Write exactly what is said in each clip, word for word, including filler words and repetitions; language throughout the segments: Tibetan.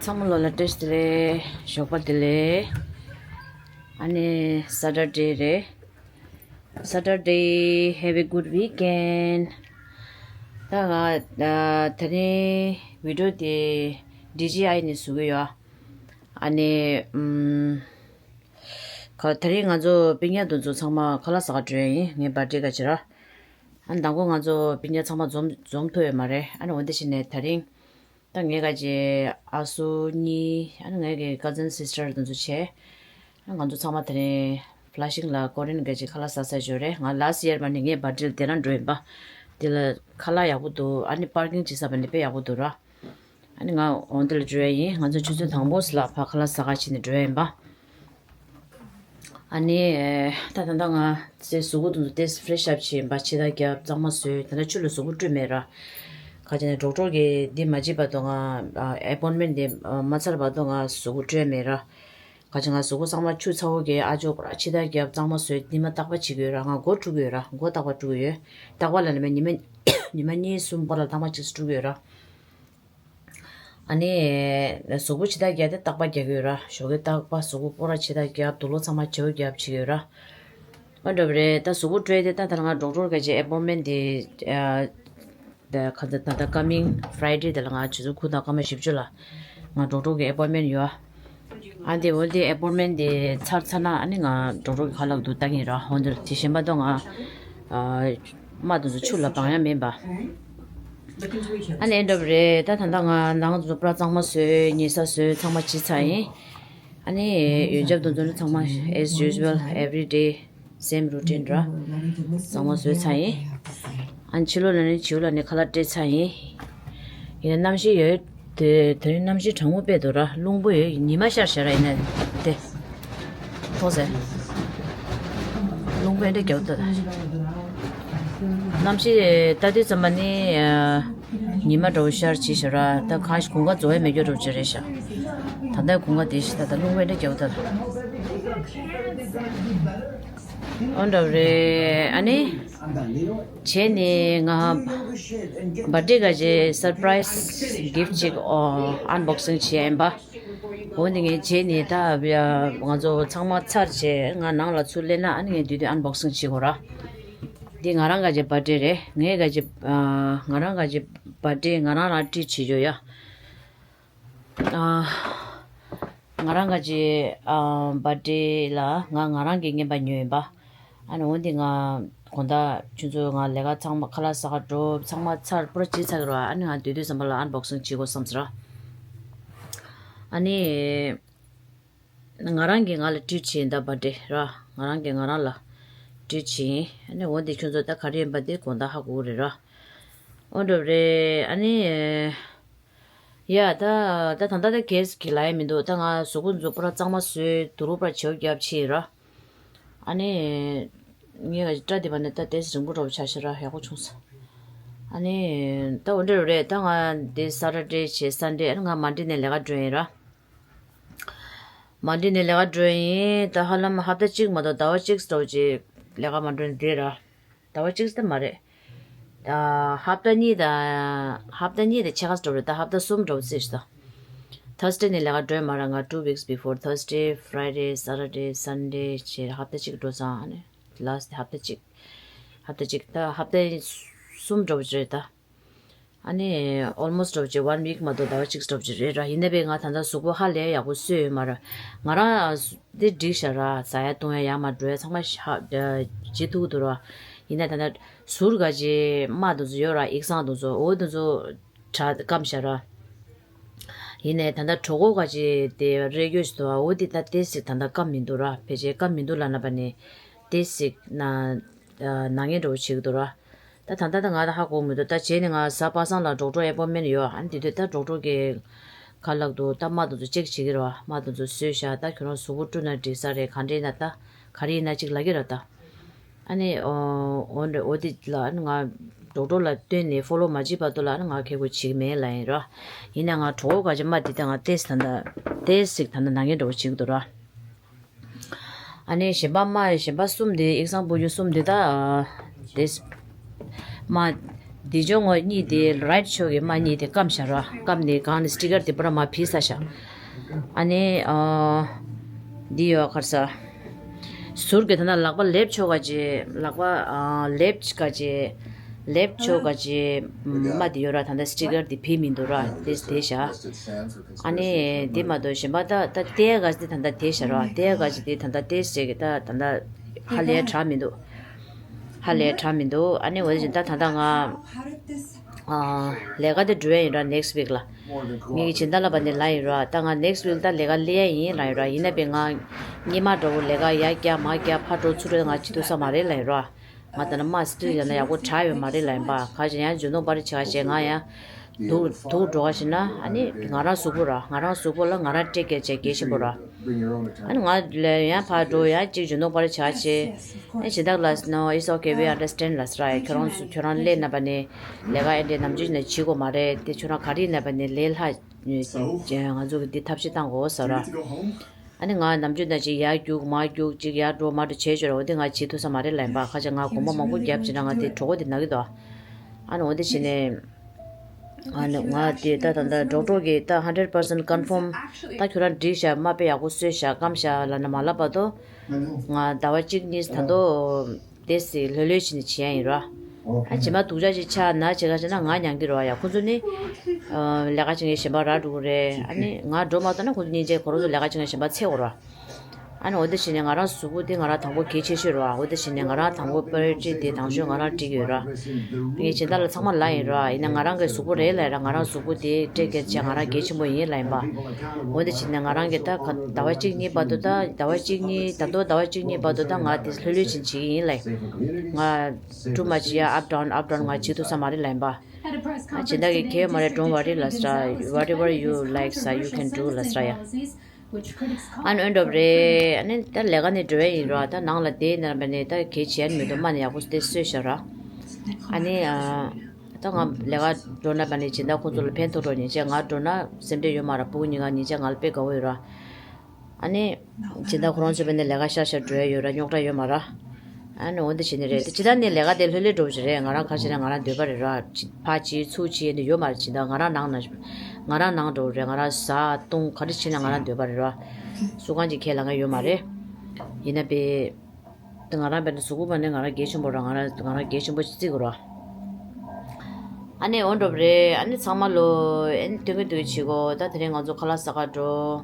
ཚང་མ་ལོ་ལ་བཀྲ་ཤིས་བདེ་ལེགས། ཞོགས་པ་བདེ་ལེགས། ཨ་ནི་Saturday རེད། Saturday, have a good weekend. ད་ང་ཨ་དེ་རིང་video དེ་D J I ནས་བཟོ་གི་ཡོད། ཨ་ནི་ཨམ། ག་དེ་རིང་ང་ཚོ་སྤུན་ཀྱག་དེ་ཚོ་ཚང་མ་ཁ་ལག་ཟ་ག་འགྲོ་ཡ་ཡིན། ངའི་birthday ག་ཅི་ར། ཨ་ནི་མདང་དགོང་ང་ཚོ་སྤུན་ཀྱག་ཚང་མ་འཛོམས་འཛོམས་ཐུབ་ཡོད་མ་རེད། ཨ་ནི་འོ་འདི་བྱས་ནས་དེ་རིང་ད་ངའི་ག་ཅི་ཨ་སུ་གཉིས། ཨ་ནི་ངའི་གི་cousin sister དེ་ཚོ་བྱས། ཨ་ང་ཚོ་ཚང་མ་དེ་རིང་Flushing ལ་Korean ག་ཅི་ཁ་ལག་ཟ་ཟ་འགྲོ་རེད། ང་last year མ་ནི་ངའི་birthday ལ་དེ་རང་འགྲོ་ཡིན་པ། དེ་ལ་ཁ་ལག་ཡག་པོ་འདུག་ཨ་ནི་parking བྱེད་ས་བ་ནི་དཔེ་ཡག་པོ་འདུག་ར། ཨ་ནི་ང་འོ་འདི་ལ་འགྲོ་ཡ་ཡིན། ང་ཚོ་ཆུ་ཚོད་དང་པོ་ལ་ཕར་ཁ་ལག་ཟ་ག་ཕྱིན་ནས་འགྲོ་ཡ་ཡིན་པ། ཨ་ནི་ད་ད་ལྟ་ང་ཚོའི་གཟུགས་པོ་དེ་ཚོ་ཏོག་ཙམ་fresh up བྱེད་ཡིན་པ། ཕྱི་ཐག་རྒྱབ། གཙང་མ་བཟོས། ད་ལྟ་ཆུ་ལ་གཟུགས་པོ་བཀྲུས་མེད་ར། ག་ཅི་ནས་doctor གིས་འདི་མ་བྱེད་བར་དུ་ང་ཨ་appointment འདི་ཨ་མ་ཚར་བར་དུ་ང་གཟུགས་པོ་བཀྲུས་མེད་ར། ག་ཅི་ང་གཟུགས་པོ་གཙང་མ་ཆུ་ཚ་བོ་གིས་ཨ་ཅོག་པོ་ར་ཕྱི་ཐག་རྒྱབ། གཙང་མ་བཟོས། ཉི་མ་རྟག་པར་བྱེད་ཀྱི་ཡོད་ར། ང་མགོ་བཀྲུ་གི་ཡོད་ར། མགོ་རྟག་པར་བཀྲུ་གི་ཡོད། རྟག་པར་ལ་ནི་མ་ཉི་མ་ཉི་མ་གཉིས་གསུམ་པོ་ལ་རྟག་པར་ཅིག་བཀྲུ་གི་ཡོད་ར། ཨ་ནི་གཟུགས་པོ་ཕྱི་ཐག་རྒྱབ་དེ་རྟག་པར་རྒྱག་གི་ཡོད་ར། ཞོགས་ཀས་རྟག་པར་གཟུགས་པོ་སྤོ་ར་ཕྱི་ཐག་རྒྱབ། དུག་ལོག་ཚང་མ་བྱེའུ་རྒྱབ་བྱེད་ཀྱི་ཡོད་ར། ཨ་འདྲ་བ་རེད། ད་གཟུགས་པོ་བཀྲུས་ཏེ་ད་ད་ང་doctor ག་ཅི་appointment དེ་ཨ་ད་ག་ད་ད་ད་coming Friday དེ་ལ་ང་ཆུ་ཚོད་དགུ་དང་སྐར་མ་བཞི་བཅུ་ལ་ང་doctor གི་appointment ཡོད། ཨ་འདི་འོ་འདི་appointment དེ་ཚར་ཚར་ན་ཨ་ནི་ང་doctor གི་ཁ་ལག་ཏུ་ལྟ་གིན་ར། འོ་འདི་དེ་གཞན་པ་དང་ང་ཨ་མ་དེ་ཚོ་ཆུ་ལ་སྦང་ཡ་མིན་པ། ཨ་ནི་འདྲ་བ་རེད། ད་ད་ད་ང་ནང་དུ་པུ་ར་གཙང་མ་བཟོས། ཉལ་ས་བཟོས། ཚང་མ་བྱས་ཚར་ཡིན། ཨ་ནི་ཡོན་ཆབ་དེ་ཚོ་ནི་ཚང་མ་as usual every day same routine ར། གཙང་མ་བཟོས་ཚར་ཡིན། ཨ་ནི་ཕྱི་ལོགས་ལ་ནི་བྱིའུ་ལ་ནི་ཁ་ལག་སྤྲད་ཚར་ཡིན། ཡིན་ན་གནམ་གཤིས་ཡོད་དེ་དེ་རིང་གནམ་གཤིས་གྲང་མོ་དཔེ་འདུག་ར། རླུང་པོ་ཡོད། ཉི་མ་ཤར་ཤར་ར། ཡིན་ན་དེ་ཐོག་ཟེར། རླུང་པོ་འདྲ་རྒྱབ་འདུག་གནམ་གཤིས་ལྟ་དུས་ཙམ་པ་ནི་ཨ་ཉི་མ་འདྲ་བོ་ཤར་བྱས་ཤག་ར། ད་གང་ཞིག་དགུན་ཁ་རྫོགས་ཡ་མེད་རྒྱུ་འདྲ་བོ་ཅིག་རེད་ཤག་ད་ལྟ་དགུན་ཁ་དེ་ཤི་ད་ད་རླུང་པོ་འདྲ་རྒྱབ་འདུག་འོ་འདྲ་བ་རེད། ཨ་ནི་བྱས་ནས་ང་birthday ག་ཅི་surprise gift ཅིག་ཨོ་unboxing བྱས་ཡིན་པ། འོ་འདི་ངས་བྱས་ནས་ད་ང་ཚོ་ཚང་མ་ཚར་བྱས་ང་ནང་ལ་ཚུར་སླེབས་ན་ཨ་ནི་ངས་དུས་དུས་unboxing བྱེད་དགོས་ར། འདི་ང་རང་ག་ཅི་birthday རེད། ངས་ག་ཅི་ང་རང་ག་ཅི་birthday ང་རང་རང་treat བྱེད་རྒྱུ་ཡ། ང་རང་ག་ཅི་birthday ལ་ང་ང་རང་གི་རྔན་པ་ཉོས་ཡིན་པ། ཨ་ནི་འོ་འདི་ང་དགོང་དག་ཆུ་ཚོད་ང་ལས་ཀ་ཚང་མ་ཁ་ལག་ཟ་ག་འགྲོ་ཚང་མ་ཚར་པུ་ར་བྱས་ཚར་གི་ར། ཨ་ནི་ང་དུས་དུས་ཙམ་པ་ལ་unboxing བྱེད་དགོས་བསམ་ཟེར་ར། ཨ་ནི་ང་རང་གིས་ང་ལ་treat བྱེད་ཡིན་ད་birthday ར། ང་རང་གིས་ང་རང་ལ་treat བྱེད་ཡིན། ཨ་ནི་འོ་འདི་ཁྱོད་ཚོ་ད་ག་རེ་ཡིན་པ་འདི་དགོང་དག་ཧ་གོ་གི་རེད་ར། འོ་འདྲ་བ་རེད། ཨ་ནི་ཡ་ད་ད་ད་ད་ད་གས་གི་ལ་ཡ་མི་འདུག་ད་ང་གཟུགས་པོ་འཛུགས་པུ་ར་གཙང་མ་བཟོས། དུག་རུ་པུ་ར་བྱེའུ་རྒྱབ་ཕྱིན་ར། ཨ་ནི་ངས་སྐྲ་དེ་བ་ནས་ད་ཏོག་ཙམ་རིང་པོ་འདྲ་བོ་ཆགས་ཤག་ར། ཡག་པོ་བྱུང་སོང་། ཨ་ནི་ད་འོ་འདྲ་རེད། ད་ང་འདི་Saturday བྱས་Sunday ཨ་ནི་ང་Monday ནས་ལས་ཀ་འགྲོ་ཡིན་ར། Monday ནས་ལས་ཀ་འགྲོ་ཡིན། ད་ཧ་ལམ་ཧབ་ཏ་གཅིག་མ་གཏོགས་ཟླ་བ་གཅིག་འདྲ་བོ་ཅིག་ལས་ཀ་མ་འགྲོ་ནས་བསྡད་ར། ཟླ་བ་གཅིག་ཙམ་མ་རེད། ད་ཧབ་ཏ་གཉིས་དང་ཧབ་ཏ་གཉིས་དང་ཕྱེད་ཀ་འདྲ་བོ་རེད། ད་ཧབ་ཏ་གསུམ་འདྲ་བོ་རྩིས་ཤིག་ད། Thursday ནས་ལས་ཀ་འགྲོ་ཡ་མ་རེད། ང་two weeks before Thursday, Friday, Saturday, Sunday བྱས་ཧབ་ཏ་གཅིག་འགྲོ་ཙང་ཨ་ནི་last ཧབ་ཏ་གཅིག་ཧབ་ཏ་གཅིག་ད་ཧབ་ཏ་གསུམ་འདྲ་བོ་ཅིག་རེད་ད། ཨ་ནི་almost འདྲ་བོ་ཅིག one week མ་གཏོགས་ཟླ་བ་གཅིག་འདྲ་བོ་ཅིག་རེད་ར། ཡིན་ན་བས་ང་ད་ལྟ་གཟུགས་པོ་ཧ་ལས་ཡག་པོ་བཟོས་ཡོད་མ་རེད། ང་རང་འདི་འགྲིག་ཤག་ར། ཟ་ཡ་བཏུང་ཡ་ཡར་མར་འགྲོ་ཡ་ཚང་མ་ཧ་བྱེད་ཐུབ་ཀྱི་འདུག་ར། ཡིན་ན་ད་ལྟ་ཟུར་ག་ཅིག་རྨ་དེ་ཚོ་ཡོད་ར། ཡིག་ཚང་དེ་ཚོ་འོ་དེ་ཚོ་དྲ་སྐམ་ཤག་ར། ཡིན་ནའི་ད་ལྟ་གྲོད་ཁོག་ག་ཅིག་དེ་རེ་རྒྱུ་ཞིག་འདུག་འོ་དེ་ད་ཏོག་ཙམ་ད་ལྟ་སྐམ་མི་འདུག་ར། ཕལ་ཆེར་སྐམ་མི་འདུག་ལབ་ན་བ་ནི་ཏོག་ཙམ་ན་ན་ངེས་འདྲ་བོ་བྱེད་ཀྱི་འདུག་ར། ད་ད་ལྟ་ད་ང་ད་ཧ་གོ་མི་འདུག་ད་བྱས་ནས་ང་གཟའ་པ་སངས་ལ་doctor appointment ཡོད། ཨ་ནི་དེ་དུས་ད་doctor གི་ཁ་ལག་ཏུ་ད་རྨ་དེ་ཚོ་check བྱེད་ཀྱི་རེད་བ། རྨ་དེ་ཚོ་བཟོས་བཞག་ད་ཁྱོད་རང་གཟུགས་པོ་བཀྲུས་ན་འགྲིག་ས་རེད། ག་འདྲ་ཡིན་ན་ད་ག་རེ་ཡིན་ན་གཅིག་ལབ་ཀྱི་རེད་ད། ཨ་ནི་འོ་འདྲ་འོ་དེ་ལ་ཨ་ནི་ང་doctor ལ་བསྟུན་ནས་follow མ་བྱེད་བར་དུ་ལ་ཨ་ནི་ང་ཁེ་གོ་བྱེད་ཀྱི་མེད་ལབ་ཡིན་ར། ཡིན་ན་ང་གྲོད་ཁོག་ག་ཅིག་རྨ་དེ་ད་ང་ཏོག་ཙམ་ད་ལྟ་ཏོག་ཙམ་ད་ལྟ་ན་ངེས་འདྲ་བོ་བྱེད་ཀྱི་འདུག་ར། ཨ་ནི་གཞན་པ་རྨ་གཞན་པ་གསུམ་དེ་ཡིག་ཚང་སྤོ་རྒྱུ་གསུམ་དེ་ད་དེ་རྨ་ འདི་ཇོ་ངོ་གཉིས་དེ་རའིཊ་ཕྱོགས་ཀྱི་རྨ་གཉིས་དེ་སྐམ་བཞག་ར། སྐམ་ནས་གང་ནས་སི་ཊི་ཀར་དེ་པུ་ར་མར་ཕུད་ཚར་བཞག་ཨ་ནི་ཨ་འདི་ཡོད་ག་རེ་ཟེར། ཟུར་གྱི་ད་ལྟ་ལག་པ་ལེབ་ཕྱོགས་ག་ཅེ། ལག་པ་ཨ་ལེབ་ག་ཅེ། ལེབ་ཕྱོགས་ག་ཅེ་རྨ་དེ་ཡོད་ར། ད་ལྟ་སི་ཊི་ཀར་དེ་ཕུད་མི་འདུག་ར། དེ་དེ་བཞག་ཨ་ནི་དེ་མ་གཏོགས་གཞན་པ་ད་ད་ལྟའི་ག་ཅེ་དེ་ད་ལྟ་དེ་བཞག་ར། ལྟའི་ག་ཅེ་དེ་ད་ལྟ་དེ་ཟེར་གི་ད་ད་ལྟ་ཧ་ལས་དྲག་མི་འདུག་ཧ་ལས་དྲག་མི་འདུག་ཨ་ནི་འོ་དེ་བཞིན་ད་ད་ལྟ་ང་ཨ་ལས་ཀ་དེ་འགྲོ་ཡ་ཡིན་ར། ནེག་སི་ཝིག་ལ། ངེད་ཀྱི་སྦྱིན་བདག་ལབ་པ་ནི་ལབ་ཡིན་ར། ད་ང་ནེག་སི་ཝིག་ད་ལས་ཀ་སླེབས་ཡ་ཡིན་ལབ་ཡིན་ར། ཡིན་ན་པས་ང་སྔོན་མ་འདྲ་བོ་ལས་ཀ་ཡར་བསྐྱལ་མར་བསྐྱལ་ཕར་འགྲོ་ཚུར་འགྲོ་ང་བྱེད་ཐུབ་ས་མ་རེད་ལབ་ཡིན་ར། ང་ད་ནི་མ་སི་ཊི་ཡང་ན་ཡག་པོ་དྲག་ཡོད་མ་རེད་ལབ་ཡིན་པ། ག་ཅིག་ཡང་འཇོན་ཐང་པར་བྱ་བྱས་ང་ཡང་སྡུག་སྡུག་འགྲོ་བ་ཞིག་ན་ཨ་ནི་ང་རང་གཟུགས་པོ་ར། ང་རང་གཟུགས་པོ་ལ་ང་རང་ཊེག་ཀེར་བྱེད་གལ་ཆེན་པོ་ར། ཨ་ནི་ང་ལ་ཡང་ཕར་འགྲོ་ཡང་གཅིག་འཇོན་ཐང་པར་བྱ་བྱས། ཨ་ནི་སྦྱིན་བདག་ལ་no, it's okay, we understand ལབ་ས་ར། ཁྱོད་རང་ཚོ་ཁྱོད་རང་སླེབས་ན་པ་ནི་ལས་ཀ་ཨེ་འདྲས་ནམ་རྒྱུན་ནས་བྱེད་དགོས་མ་རེད་དེ། ཁྱོད་རང་ག་རེ་ཡིན་ན་པ་ནི་ལས་སླ། ང་ཚོ་གི་འདི་ཐབས་ཤེས་བཏང་དགོས་ཟེར་ར། ཨ་ནི་ང་ནམ་རྒྱུན་ནས་ཅིག་ཡར་རྒྱུག་མར་རྒྱུག་ཅིག་ཡར་འགྲོ་མར་འགྲོ་བྱས་བྱས་ར། འོ་དེ་ང་བྱེད་ཐུབ་ས་མ་རེད་ལབ་ཡིན་པ། ཁ་ཅིག་ང་དགོངས་པ་མང་པོ་བརྒྱབ་བྱས་ན་ང་དེ་གྲོད་ཁོག་དེ་ན་གི་འདུག་ཨ་ནི་འོ་དེ་བྱས་ནས་ཨ་ནི་ང་དེ་ད་ད་ད་ཌོག་ཊར་གི་ད་hundred percent confirm ད་ཁྱོད་རང་འགྲིག་ཤག་རྨ་དཔེ་ཡག་པོ་གསོས་ཤག་སྐམ་ཤག་ལབ་ན་མ་ལབ་བར་དུ་ང་ཟླ་བ་གཅིག་གཉིས་ད་དུང་དེ་སི་ལྷོད་ལྷོད་བྱས་ནས་བྱེད་ཡ་ཡིན་ར། ཨ་རྗེས་མ་སྡུག་ཅག་ཅིག་ཆགས་ན་བྱེད་ག་བྱས་ན་ང་མྱང་གི་རེད་བ་ཡ། ཁོ་ཚོ་ནི་ཨ་ལས་ཀ་བྱེད་མཁན་གཞན་པ་རག་འགྲོ་གི་རེད། ཨ་ནི་ང་འགྲོ་མ་ཐུབ་ན་ཁོ་ཚོ་སྙིང་རྗེ། ཁོ་རང་ཚོ་ལས་ཀ་བྱེད་མཁན་གཞན་པ་འཚོལ་དགོས་ར། ཨ་ནི་འོ་དེ་བྱས་ནས་ང་རང་གཟུགས་པོ་དེ་ང་རང་དང་པོ་གལ་ཆེ་ཤོས་རེད་བ། འོ་དེ་བྱས་ནས་ང་རང་དང་པོ་པ་རི་ཡོ་རི་ཊི་དེ་དང་ཤོས་ང་རང་སྒྲིག་ཡོད་ར། ངས་སྦྱིན་བདག་ལ་ཚང་མ་ལབ་ཡིན་ར། ཡིན་ན་ང་རང་གི་གཟུགས་པོ་རེད་ལབ་ར། ང་རང་གཟུགས་པོ་དེ་ཊེག་ཀེར་བྱས་ང་རང་གལ་ཆེན་པོ་ཡིན་ལབ་ཡིན་པ། འོ་དེ་བྱས་ནས་ང་རང་གི་ད་ག་ཟླ་བ་གཅིག་གཉིས་བར་དུ་ད་ཟླ་བ་གཅིག་གཉིས་ད་དུང་ཟླ་བ་གཅིག་གཉིས་བར་དུ་ད་ང་དེ་ལྷོད་ལྷོད་བྱས་བྱེད་ཀྱི་ཡིན་ལབ་ཡིན། ང་ཊུ་མ་ཆི་ཡ་ཨབ་ཌའོན་ཨབ་ཌའོན་ང་བྱེད་ཐུབ་ས་མ་རེད་ལབ་ཡིན་པ། ཨ་སྦྱིན་བདག་གིས་གལ་མ་རེད། Don't worry ལབ་ས་ར། Whatever you like ས། You can do ལབ་ས་ར་ཡ། ཨ་ནི་འོན་ཏོབ་རེད། ཨ་ནི་ད་ལས་ཀ་ནས་འགྲོ་ཡ་ཡིན་ར། ད་ནང་ལ་བསྡད་ན་པ་ནས་ད་གལ་ཆེ་ཡ་མི་འདུག་རྨ་ནས་ཡག་པོ་དེ་གསོས་ཤག་ར། ཨ་ནི་ཨ་ད་ང་ལས་ཀ་འགྲོ་ན་པ་ནས་སྦྱིན་བདག་ཁོང་ཚོ་ལ་ཕན་ཐོགས་འགྲོ་ཉེན་ཆེ། ང་འགྲོ་ན་སེམས་ཁྲལ་ཡོད་མ་ར། ཕྲུ་གུ་གཉིས་ཀ་ཉེན་ཆེ། ང་ལ་དཔེ་དགའ་བོ་ཡོད་ར། ཨ་ནི་སྦྱིན་བདག་ཁོ་རང་ཚོ་པས་ནས་ལས་ཀ་ཤར་ཤར་འགྲོ་ཡ་ཡོད་ར། རྙོག་དྲ་ཡོད་མ་ར། ཨ་ནི་འོ་འདི་བྱས་ནི་རེད། ད་ཅི་ད་ནི་ལས་ཀ་དེ་ལྷོད་ལྷོད་འགྲོ་བཞིན་རེད། ང་རང་ག་རེ་བྱས་ན་ང་རང་འདོད་པ་རེད་ར། ཅི་ཕར་ཅི་ཚུར་ཅི་ཡིན་དུ་ཡོད་མ་རེད། ཅི་ད་ང་རང་ནང་ན་ང་རང་ནང་འགྲོ་རེད། ང་རང་ཟ་བཏུང་ག་རེ་བྱས་ན་ང་རང་འདོད་པ་རེད་ར། སུ་གང་ཅིག་ཁས་ལེན་མཁན་ཡོད་མ་རེད། ཡིན་ན་པས་ད་ང་རང་བས་ན་གཟུགས་པོ་མ་ནི་ང་རང་གལ་ཆེན་པོ་ར། ང་རང་ང་རང་གལ་ཆེན་པོ་ཅིག་བརྩི་དགོས་ར། ཨ་ནི་འོ་འདྲ་པོ་རེད། ཨ་ནི་ཚང་མ་ལོ་ཨ་ནི་སྟོན་གི་འདུག་བྱེད་གོ། ད་དེ་རིང་ང་ཚོ་ཁ་ལག་ཟ་ག་འགྲོ།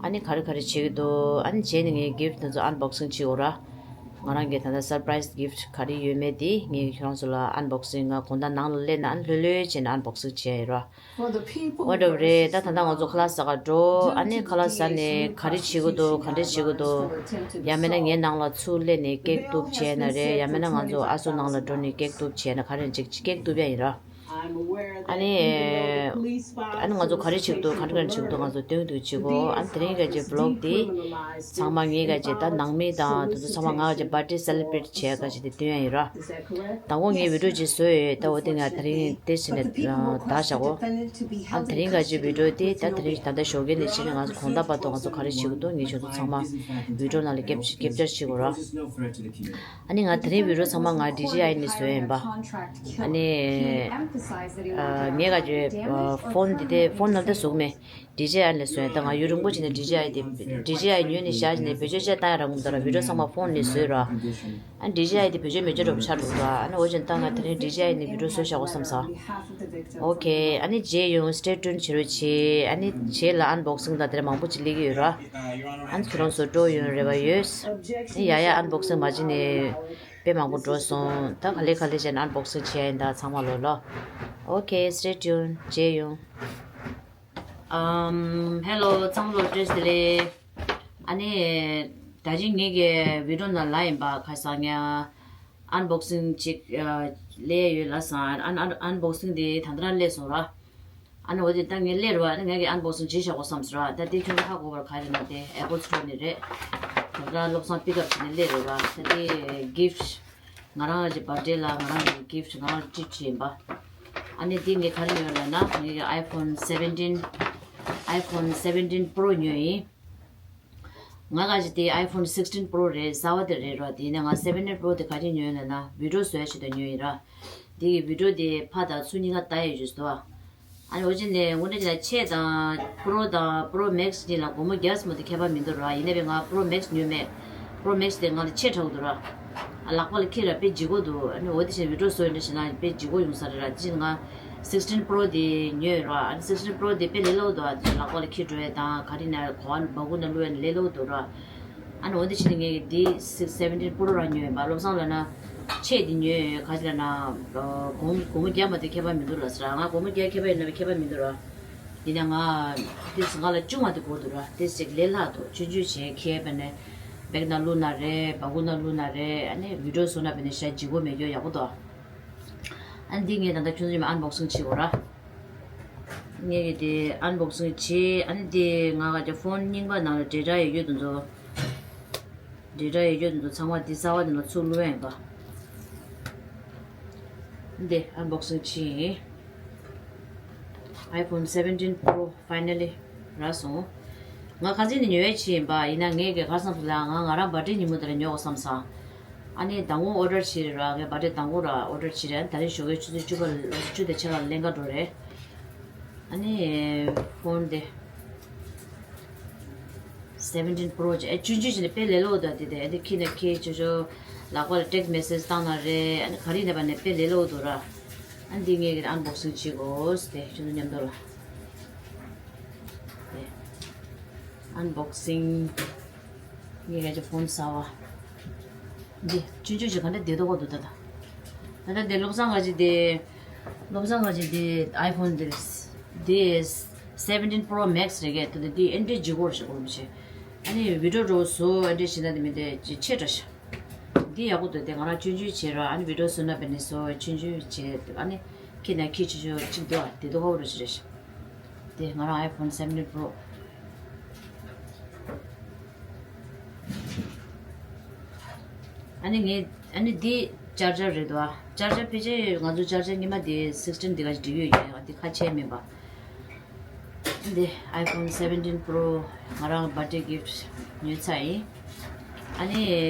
ཨ་ནི་ག་རེ་ག་རེ་བྱེད་ཀྱི་འདུག་ཨ་ནི་བྱས་ནས་ངའི་གིཕ་ཊི་དེ་ཚོ་ཨན་བོག་སིང་བྱེད་དགོས་ར། ང་རང་གི་ད་ལྟ་སར་པ་རའི་སི་གིཕ་ཊི་ག་རེ་ཡོད་མེད་དེ་ངས་ཁྱོད་རང་ཚོ་ལ་ཨན་བོག་སིང་ང་དགོང་དག་ནང་ལ་སླེབས་ན་ཨ་ནི་ལྷོད་ལྷོད་བྱས་ནས་ཨན་བོག་སིང་བྱས་ཡོད་ར། འོ་འདྲ་པོ་རེད། ད་ད་ལྟ་ང་ཚོ་ཁ་ལག་ཟ་ག་འགྲོ། ཨ་ནི་ཁ་ལག་ཟ་ནས་ག་རེ་བྱེད་དགོས་འདུག་ག་འདྲ་བྱེད་དགོས་འདུག་ཡང་མིན་ན་ངའི་ནང་ལ་ཚུར་སླེབས་ནས་ཀེག་གཏུབ་བྱས་ན་རེད། ཡང་མིན་ན་ང་ཚོ་ཨ་སུ་ནང་ལ་འགྲོ་ནས་ཀེག་གཏུབ་བྱས་ན་ག་རེ་ཅིག་ཅིག་ཀེག་གཏུབ་ཡ་ཡིན་ར། ཨ་ནི་ཨ་ནི་ང་ཚོ་ག་རེ་བྱེད་ཀྱི་འདུག་ག་འདྲ་ག་འདྲ་བྱེད་ཀྱི་འདུག་ང་ཚོ་སྟོན་གྱི་འདུག་བྱེད་གོ། ཨ་ནི་དེ་རིང་ག་ཅིག་བི་ལོག་དེ་ཚང་མ་ངའི་ག་ཅིག་ད་ནང་མི་དང་དེ་ཚོ་ཚང་མ་ང་ག་ཅིག་བར་ཐི་ཌེ་སེ་ལེ་བི་རེ་ཊི་བྱས་ག་ཅིག་དེ་སྟོན་ཡ་ཡིན་ར། དང་པོ་ངས་བི་ཌིའོ་ཅིག་བཟོས་ཡོད། ད་འོ་དེ་ང་དེ་བྱས་ནས་ད་བཞག་གོ། ཨ་དེ་རིང་ག་ཅིག་བི་ཌིའོ་དེ་ད་དེ་རིང་ད་ལྟ་ཞོགས་ཀས་ནས་བྱས་ནས་ང་ཚོ་དགོང་དག་བར་དུ་ང་ཚོ་ག་རེ་བྱེད་ཀྱི་འདུག་ངས་ཁྱོད་ཚོ་ཚང་མ་བི་ཌིའོ་ནང་ལ་ཀེབ་ཀེབ་ཅར་བྱེད་དགོས་ར། ཨ་ནི་ང་དེ་རིང་བི་ཌིའོ་ཚང་མ་ང་ཌི་ཇེ་ཨའི་ནས་བཟོས་ཡིན་པ། ཨ་ནི་ངས་ག་ཅིག་ཕོན་འདི་དེ་ཕོན་ནང་དེ་བཟོ་གི་མེད། ཌི་ཇེ་ཨའི་ལ་བཟོས། ད་ང་ཡུན་རིང་པོ་བྱས་ནས་ཌི་ཇེ་ཨའི་དེ་ཌི་ཇེ་ཨའི་ཉོས་ནས་བཞག་བྱས་ནས་བེད་སྤྱོད་བྱས་བཏང་ཡ་རག་གི་མི་འདུག་ར། བི་ཌིའོ་ཚང་མ་ཕོན་ནས་བཟོས་ར། ཨ་ཌི་ཇེ་ཨའི་དེ་བེད་སྤྱོད་མེད་སྤྱོད་འདྲ་པོ་ཆགས་འགྲོ་འདུག་ཨ་ནི་འོ་བྱས་ད་ང་དེ་རིང་ཌི་ཇེ་ཨའི་ནས་བི་ཌིའོ་བཟོས་བཞག་གོ་བསམ་སོང་། ཨོ་ཁེ། ཨ་ནི་རྗེས་ཡོང་སི་ཊེ་ཊུན་བྱེད་རོགས་བྱེད། ཨ་ནི་རྗེས་ལ་ཨན་བོག་སིང་དང་དེ་འདྲ་མང་པོ་ཅིག་སླེབས་ཀྱི་ཡོད་ར། ཨ་ནི་ཁྱོད་རང་ཚོ་སྤྲོ་ཡོང་རེ་བ་ཡོད། ཨ་ནི་ཡ་ཡ་ཨན་བོག་སིང་མ་བྱས་ནས་དཔེ་མང་པོ་འགྲོ་སོང་། ད་ག་ལེ་ག་ལེ་བྱས་ནས་ཨན་བོག་སིང་བྱེད་ཡ་ཡིན་ད་ཚང་མ་ལོ་ལོ། ཨོ་ཁེ། སི་ཊེ་ཊུན། རྗེས་ཡོང་། ཨམ། ཧེ་ལོ། ཚང་མ་ལོ་བཀྲ་ཤིས་བདེ་ལེགས། ཨ་ནི་ད་ཅི་ངེད་ཀྱི་བི་ཌིའོ་ནང་ལ་ཡིན་པ་ཁ་སང་ཉ་ཨན་བོག་སིང་ཅིག་ཨ་སླེབས་ཡོད་ལབ་སོང་། ཨན་ཨན་ཨན་བོག་སིང་དེ་ད་ལྟ་རང་སླེབས་སོང་ར། ཨ་ནི་འོ་དེ་ད་ངས་སླེབས་རེད་བ། ཨ་ནི་ངེད་ཀྱི་ཨན་བོག་སིང་བྱེད་བཞག་གོ་བསམ་སོང་ར། ད་དེ་ཁྱོད་ཧ་གོ་བར་ག་རེ་ན་དེ་ཨེ་པོལ་སི་ཊོར་ནས་རེད། ད་ལྟ་བློ་བཟང་པིག་ཨབ་བྱས་ནས་སླེབས་རེད་བ། ད་དེ་གིཕ་ཊི་ང་རང་གི་བར་ཌེ་ལ་ང་རང་གི་གིཕ་ཊི་ང་རང་ཊི་རིཊ་བྱས་ཡིན་པ། ཨ་ནི་འདི་ངས་ག་རེ་ཉོས་ལབ་ན་ངེད་ཀྱི་ཨའི་ཕོན་སེ་བེན་ཊིན། ཨའི་ཕོན་སེ་བེན་ཊིན་པོ་རོ་ཉོས་ཡིན། ང་ག་ཅིག་དེ་ཨའི་ཕོན་སིག་སི་ཊིན་པོ་རོ་རེད། གསར་པ་དེ་རེད་རོ། དེ་ནས་ང་སེ་བེན་ཊིན་པོ་རོ་དེ་ག་ཅིག་ཉོས་ལབ་ན་བི་ཌིའོ་བཟོ་ཡ་ཆེད་དུ་ཉོས་ཡིན་ར། དེ་གི་བི་ཌིའོ་དེ་ཕ་དང་ཚུ་གཉིས་ཀ་ལྟ་ཡས་ཡོད་ཟེར་དོ། ཨ་ནི་འོ་ཅི་ནས་དངོས་གནས་ཅི་ན་ཆེ་དང་པོ་རོ་དང་པོ་རོ་མེག་སི་གཉིས་ལ་སྒོར་མོ་བརྒྱ་ཙམ་དེ་ཁྱད་པར་མི་འདུག་ར། ཡིན་ནའི་ང་པོ་རོ་མེག་སི་ཉོས་མེད། པོ་རོ་མེག་སི་དེ་ང་ལ་ཆེ་དྲགས་འདུག་ར། ཨ་ལག་པ་ལ་འཁྱེར་ར་དཔེ་ལྗིད་ཁོག་འདུག་ཨ་ནི་འོ་དེ་བཞིན་བི་ཌིའོ་བཟོ་ཡས་འདྲ་བྱས་ན་དཔེ་ལྗིད་ཁོག་ཡོང་ས་རེད་ར། དེ་བཞིན་ང་སིགས་ཊིན་པོ་རོ་དེ་ཉོས་ཡོད་ར། ཨ་ནི་སིགས་ཊིན་པོ་རོ་དེ་དཔེ་ལས་སླ་པོ་འདུག་ཨ་དེ་ལག་པ་ལ་འཁྱེར་འགྲོ་ཡས་དང་ག་རེ་ན་གོ་བ་སྦ་ཁུག་ནང་བླུག་ཡས་ལས་སླ་པོ་འདུག་ར། ཨ་ནི་འོ་དེ་བྱས་ནས་ངས་འདི་སིགས་སེ་བེན་ཊིན་པོ་རོ་རང་ཉོས་ཡིན་པ། བློ་བཟང་ལབ་ན་ཆེ་འདི་ཉོས་ཡོད། ག་ཅི་ལབ་ན་སྒོར་སྒོར་མོ་བརྒྱ་མ་གཏོགས་ཁྱད་པར་མི་འདུག་ལབ་ཟེར། ང་སྒོར་མོ་བརྒྱ་ཁྱད་པར་ཡོད་ན་ཁྱད་པར་མི་འདུག་ར། ཡིན་ན་ང་དེ་ང་ལ་ཆུང་བ་དེ་དགོས་འདུག་ར། དེ་ཅིག་ལས་སླ་འདུག་ཆུང་ཆུང་བྱས་ཁྱེར་བ་ནས་བེག་ནང་བླུགས་ན་རེད། སྦ་ཁུག་ནང་བླུགས་ན་རེད། ཨ་ནི་བི་ཌིའོ་བཟོ་ན་བས་ནས་ཞེ་དྲག་ལྗིད་ཁོག་མེད་རྒྱུ་ཡག་པོ་འདུག་ཨ་ནི་འདི་ངས་ད་ལྟ་ཁྱོད་ཚོ་ཉིད་ཨན་བོག་སིང་བྱེད་དགོས་ར། ངས་ཀྱི་དེ་ཨན་བོག་སིང་བྱེད། ཨ་ནི་དེ་ང་ག་ཅིག་ཕོན་རྙིང་པ་ནང་ལ་ཌེ་ཊ་ཡོད་རྒྱུ་དེ་ཚོ། ཌེ་ཊ་ཡོད་རྒྱུ་དེ་ཚོ་ཚང་མ་དེ་གསར་པ་དེ་ལ་ཚུར་བླུག་ཡ་ཡིན་པ། འདི་ཨན་བོག་སིང་བྱེད་ཡིན། ཨའི་ཕོན་སེ་བེན་ཊིན་པོ་རོ་ཕའི་ནལ་ལི་རག་སོང་། ང་ཁ་སང་ནས་ཉོ་ཡས་བྱས་ཡིན་པ། ཡིན་ན་ངས་ཀྱི་ཁ་སང་ལ་ང་ང་རང་བར་ཌེ་ཉིན་མོ་དེ་ལ་ཉོ་དགོས་བསམ་སོང་། ཨ་ནི་མདང་དགོང་ཨོ་ཌར་བྱས་རེད་ར། ངས་བར་ཌེ་མདང་དགོང་ར་ཨོ་ཌར་བྱས་རེད། ཨ་ནི་ད་རིང་ཞོགས་ཀས་ཆུ་ཚོད་བཅུ་པ་ལ་ཆུ་དེ་ཕྱེད་ཀ་ལ་ལེན་ག་འགྲོ་རེད། ཨ་ནི་ཕོན་དེ་སེ་བེན་ཊིན་པོ་རོ་ཅེ་ཨེ་ཆུང་ཆུང་ཅིག་ནས་དཔེ་ལས་སླ་པོ་འདུག་དེ་དེ་ཨ་ནི་ཁྱེར་ནས་ཁྱེར་ཆོག་ཆོག་ལག་པ་ལ་ཊེག་སི་མེ་སེ་ཇི་བཏང་ན་རེད། ཨ་ནི་ག་རེ་ཡིན་ནའི་དཔེ་ལས་སླ་པོ་འདུག་ར། ཨ་ནི་འདི་ངས་ཀྱི་ཨན་བོག་སིང་བྱེད་དགོས་དེ་ཁྱོད་ཚོ་མཉམ་དུ་ལ། དེ་ཨན་བོག་སིང་། ངས་ཀྱི་ཕོན་གསར་པ། འདི་ཆུང་ཆུང་ཞིག་ག་འདྲ་བདེ་ཏོག་ཏོ་འདུག་ད་ལྟ། ད་ལྟ་འདི་བློ་བཟང་དགའ་ཆེ་དེ། བློ་བཟང་དགའ་ཆེ་དེ་ཨའི་ཕོན་དེ། དེ་སེ་བེན་ཊིན་པོ་རོ་མེག་སི་རེད་ཀྱི། ད་ལྟ་འདི་ཨེ་འདྲའི་ལྗིད་ཁོག་ཞིག་གོ་མི་ཤེས། ཨ་ནི་བི་ཌིའོ་འདྲ་བོ་བཟོ་ཨེ་འདྲ་བྱེད་ན་དེ་མི་འདྲ་ཅིག་ཆེ་དྲགས་ཤག་འདི་ཡག་པོ་འདུག་དེ་ང་རང་ཆུང་ཆུང་བྱེད་ར། ཨ་ནི་བི་ཌིའོ་བཟོ་ན་བས་ནས་བཟོ་ཆུང་ཆུང་བྱེད། ཨ་ནི་ཁྱེར་ན་ཁྱེར་ཆོག་ཆོག་ཅིག་འདུག་ཨ་དེ་འདུག་ཧ་གོ་རུ་ཞིག་རེད་ཤག་དེ་ང་རང་ཨའི་ཕོན་སེ་བེན་ཊིན་པོ་རོ། ཨ་ནི་ངས་ཨ་ནི་འདི་ཅར་ཇར་རེད་དོ། ཨ་ཅར་ཇར་ཕལ་ཆེར་ང་ཚོ་ཅར་ཇར་སྔོན་མ་དེ་སིགས་ཊིན་འདི་ག་ཞིག་འབྲི་ཡོད་ཀྱི། ཨ་འདི་ཁ་ཕྱེ་མིན་པ། འདི་ཨའི་ཕོན་སེ་བེན་ཊིན་པོ་རོ་ང་རང་བར་ཌེ་གིཕ་ཊི་ཉོས་ཚར་ཡིན། ཨ་ནི་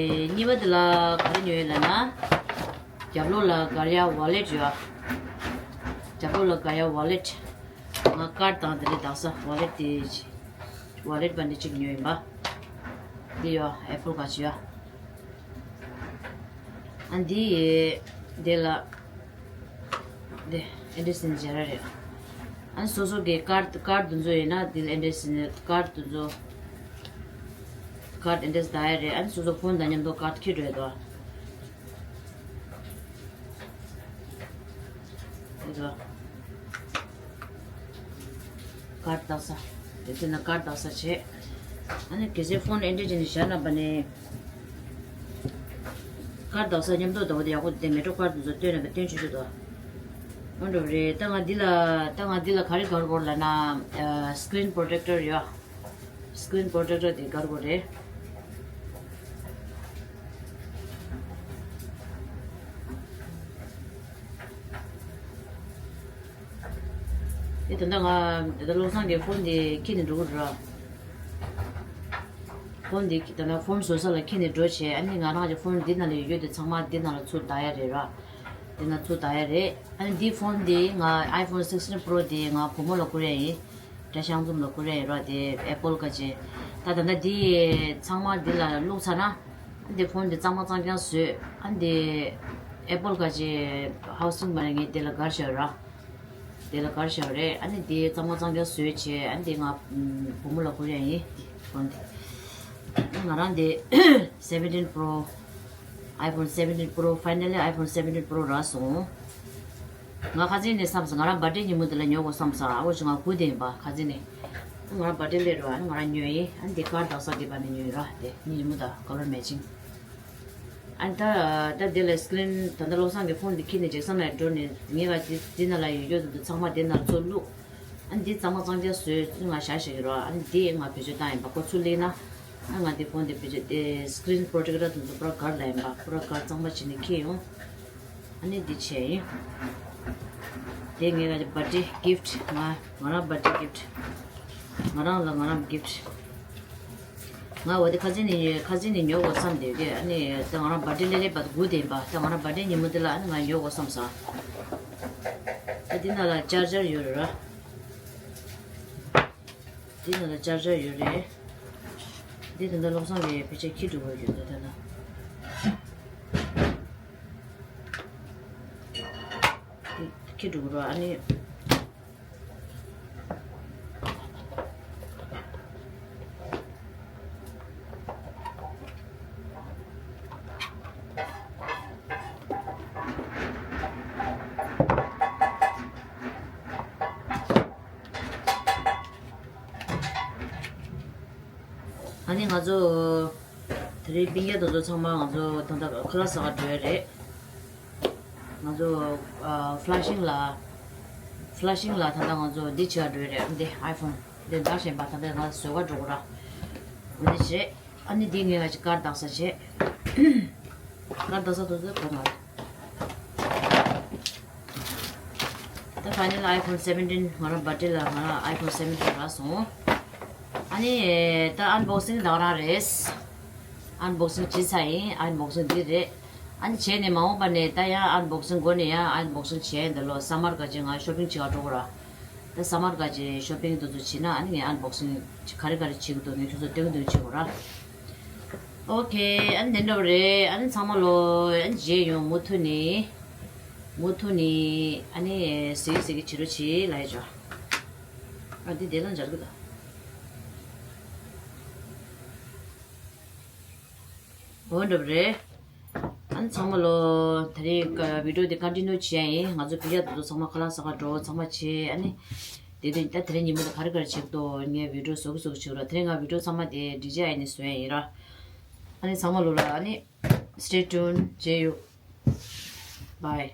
གཉིས་པ་དེ་ལ་ག་རེ་ཉོས་ཡོད་ལབ་ན། རྒྱབ་ལོགས་ལ་སྒར་ཡ་ཝོ་ལེཊ་ཡོད། རྒྱབ་ལོགས་ལ་སྒར་ཡ་ཝོ་ལེཊ། ང་ཀར་ཌི་དང་དེ་འདྲ་བཏགས་ས་ཝོ་ལེཊ་དེ། ཝོ་ལེཊ་པ་འདི་གཅིག་ཉོས་ཡིན་པ། འདི་ཡོད། ཨེ་པལ་ཀར་ཌི་ཡོད། ཨ་འདི་ཡི་འདི་ལ་འདི་ཨེ་འདྲ་ཟིན་སྦྱར་ར་རེད། ཨ་སོ་སོ་གི་ཀར་ཌི་ཀར་ཌི་འདི་ཚོ་ཡིན་ན་འདི་ལ་ཨེ་འདྲ་ཟིན་ཀར་ཌི་འདི་ཚོ། ཀར་ཌི་ཨེ་འདྲ་ཟིན་ད་ཡ་རེད། ཨ་སོ་སོ་ཕོན་དང་མཉམ་དུ་ཀར་ཌི་འཁྱེར་འགྲོ་ཡ་དོ། འདི་ཚོ། ཀར་ཌི་བཏགས་ས། དེ་ཚོ་ན་ཀར་ཌི་བཏགས་ས་བྱས། ཨ་ནི་གལ་སྲིད་ཕོན་ཨེ་འདྲ་བྱས་ནས་བཞག་ན་བ་ནི། ཀར་ཌི་བཏགས་ས་མཉམ་དུ་འདྲ་བོ་དེ་ཡག་པོ་དེ་མེ་ཊོ་ཀར་ཌི་ཚོ་སྟོན་ན་བ་སྟོན་ཆོག་ཆོག་འདུག་འོ་འདྲ་བ་རེད། ད་ང་འདི་ལ་ད་ང་འདི་ལ་ག་རེ་དགར་དགོས་ལབ་ན། ཨ་སི་ཀི་རིན་པོ་རོ་ཊེག་ཊར་ཡོད། སི་ཀི་རིན་པོ་རོ་ཊེག་ཊར་དེ་དགར་དགོས་རེད། དེ་ད་ལྟ་ང་ད་ལྟ་བློ་བཟང་གིས་ཕོན་དེ་འཁྱེར་ནས་འགྲོ་གི་རེད། ཕོན་དེ་ད་ལྟ་ཕོན་བཟོ་ས་ལ་འཁྱེར་ནས་འགྲོ་བྱས། ཨ་ནི་ང་རང་གི་ཕོན་འདི་ནང་ལ་ཡོད་ཡོད་དེ་ཚང་མ་འདི་ནང་ལ་ཚུར་བདག་ཡ་རེད་ར། འདི་ནང་ཚུར་བདག་ཡ་རེད། ཨ་ནི་འདི་ཕོན་འདི་ང་ཨའི་ཕོན་སིགས་ཊིན་པོ་རོ་འདི་ང་བུ་མོ་ལ་བསྐུར་ཡ་ཡིན། བཀྲ་ཤིས་ལྷུན་འཛོམས་ལ་བསྐུར་ཡ་ཡིན་ར། དེ་ཨེ་པལ་ཀར་ཌི་ཅེ། ད་ད་ལྟ་འདི་ཚང་མ་འདི་ལ་བླུགས་ཚར་ན། ཨ་འདི་ཕོན་འདི་གཙང་མ་གཙང་རྐྱང་བཟོས། ཨ་འདི་ཨེ་པལ་ཀར་ཌི་ཅེ་ཧའུ་སིང་མ་ནས་ངས་དེ་ལ་བསྒར་བཞག་ར། དེ་ལ་བསྒར་བཞག་རེད། ཨ་ནི་དེ་གཙང་མ་གཙང་རྐྱང་བཟོས་བྱས། ཨ་ནི་དེ་ང་བུ་མོ་ལ་བསྐུར་ཡ་ཡིན། དེ་ཕོན་དེ། ང་རང་དེ་སེ་བེན་ཊིན་པོ་རོ། ཨའི་ཕོན་སེ་བེན་ཊིན་པོ་རོ། ཕའི་ནལ་ལི་ཨའི་ཕོན་སེ་བེན་ཊིན་པོ་རོ་རག་སོང་། ང་ཁ་སང་ནས་བསམ་སོང་། ང་རང་བར་ཌེ་ཉིན་མོ་དེ་ལ་ཉོ་དགོས་བསམ་སོང་། ཨ་འོ་ཅི་ང་སྒུག་བསྡད་ཡིན་པ་ཁ་སང་ནས། ང་རང་བར་ཌེ་སླེབས་རོགས། ཨ་ནི་ང་རང་ཉོས་ཡིན། ཨ་ནི་དེ་ཀར་ཌི་བཏགས་ས་དེ་བ་ནས་ཉོས་ར། དེ་ཉིན་མོ་དང་ཀ་ལར་མེ་ཅིང་། ཨ་ནི་ད་ད་དེ་ལ་སི་ཀི་རིན་ད་ལྟ་བློ་བཟང་གི་ཕོན་དེ་འཁྱེར་ནས་ཇེག་སན་ལ་འགྲོ་ནས་ངས་ཀ་དེ་དེ་ནང་ལ་ཡོད་ཡོད་དུ་ཚང་མ་དེ་ནང་ལ་ཚུར་བླུགས། ཨ་ནི་འདི་གཙང་མ་གཙང་རྐྱང་བཟོས་ང་བཞག་བཞག་གི་རོ། ཨ་ནི་འདི་ང་བེད་སྤྱོད་བཏང་ཡིན་པ། ཁོ་ཚུར་སླེབས་ན། ཨ་ང་འདི་ཕོན་འདི་བེད་སྤྱོད་དེ་སི་ཀི་རིན་པོ་རོ་ཊེག་ཊར་དེ་ཚོ་པུ་ར་སྒར་ལ་ཡིན་པ། པུ་ར་སྒར་གཙང་མ་བྱས་ནས་འཁྱེར་ཡོང་། ཨ་ནི་འདི་བྱས་ཡིན། དེ་ངའི་ང་ཚོ་བར་ཌེ་གིཕ་ཊི། ང་ང་རང་བར་ཌེ་གིཕ་ཊི། ང་རང་ལ་ང་རང་གིཕ་ཊི། ང་འོ་དེ་ཁ་སང་ནས་ཁ་སང་ནས་ཉོ་དགོས་བསམ་བསྡད་ཀྱི། ཨ་ནི་ད་ང་རང་བར་ཌེ་སླེབས་སླེབས་བར་དུ་སྒུག་བསྡད་ཡིན་པ། ད་ང་རང་བར་ཌེ་ཉིན་མོ་དེ་ལ་ཨ་ནི་ང་ཉོ་དགོས་བསམ་སོང་། ཨ་འདི་ནང་ལ་ཅར་ཅར་ཡོད་རེད་ར། འདི་ནང་ལ་ཅར་ཅར་ཡོད་རེད། འདི་ད་ལྟ་བློ་བཟང་གིས་ཕལ་ཆེར་འཁྱེར་འགྲོ་གི་ཡོད་འདུག་ད་ལྟ། འཁྱེར་འགྲོ་གི་ར་ཨ་ནི། ཨ་ནི་ང་ཚོ་དེ་རིང་སྤུན་ཀྱག་དེ་ཚོ་ཚང་མ་ང་ཚོ་ད་ལྟ་ཁ་ལག་ཟ་ག་འགྲོ་ཡ་རེད། ང་ཚོ་ཨ་Flushing་ལ་Flushing་ལ་ད་ལྟ་ང་ཚོ་འདི་བྱེད་ག་འགྲོ་ཡ་རེད། འདི་iPhone་འདི་འདར་བཞིན་པ་ད་ལྟ་ང་བཟོ་ག་འགྲོ་གི་ར། འདི་བྱེད། ཨ་ནི་འདི་ངས་ང་ཅིག་ཀར་བཏགས་ས་བྱེད། ཀར་བཏགས་ས་དེ་ཚོ་གོ་མ་རེད། ད་finally iPhone seventeen་ང་རང་birthday་ལ་ང་རང་iPhone seventeen་རག་སོང་། ཨ་ནི་ད་unboxing་ད་ག་རང་རེད། Unboxing་བྱས་ཚར་ཡིན། Unboxing་འདི་རེད། ཨ་ནི་བྱས་ནས་མ་འོངས་པ་ནས་ད་ཡང་unboxing་འགོ་ནས་ཡང་unboxing་བྱས་འདི་ལོ་summer་ག་ཅིག་ང་shopping་བྱེད་ག་འགྲོ་གི་ར། ད་summer་ག་ཅིག་shopping་དེ་ཚོ་བྱས་ན་ཨ་ནི་ངས་unboxing་ག་རེ་ག་རེ་བྱེད་ཀྱི་འདུག་ངས་ཁྱོད་ཚོ་སྟོན་གྱི་འདུག་བྱེད་དགོས་ར། Okay་ཨ་ནི་དེ་འདྲ་བ་རེད། ཨ་ནི་ཚང་མ་ལོ་ཨ་ནི་མཇལ་ཡོང་། མུ་མཐུད་ནས་མུ་མཐུད་ནས་ཨ་ནི་གཟིགས་གཟིགས་བྱེད་རོགས་བྱེད་ལབ་ཡ་ཅོ། ཨ་འདི་དེ་ལ་འཇར་གི་ད། འོ་འདྲ་བ་རེད། ཨ་ནི་ཚང་མ་ལོ་དེ་རིང་ཀ་video་འདི་continue་བྱེད་ཡ་ཡིན། ང་ཚོ་སྤུན་ཀྱག་དེ་ཚོ་ཚང་མ་ཁ་ལག་ཟ་ག་འགྲོ་ཚང་མ་བྱེད། ཨ་ནི་དེ་དུས་ད་དེ་རིང་ཉིན་མོ་དེ་ག་རེ་ག་རེ་བྱེད་ཀྱི་འདུག་ངས་video་བཟོ་གི་བཟོ་གི་བྱེད་ར། དེ་རིང་ང་video་ཚང་མ་དེ་ཌི་ཇེ་ཨའི་ནས་བཟོ་ཡ་ཡིན་ར། ཨ་ནི་ཚང་མ་ལོ་ལ་ཨ་ནི་stay tuned། མཇལ་ཡོང་། Bye།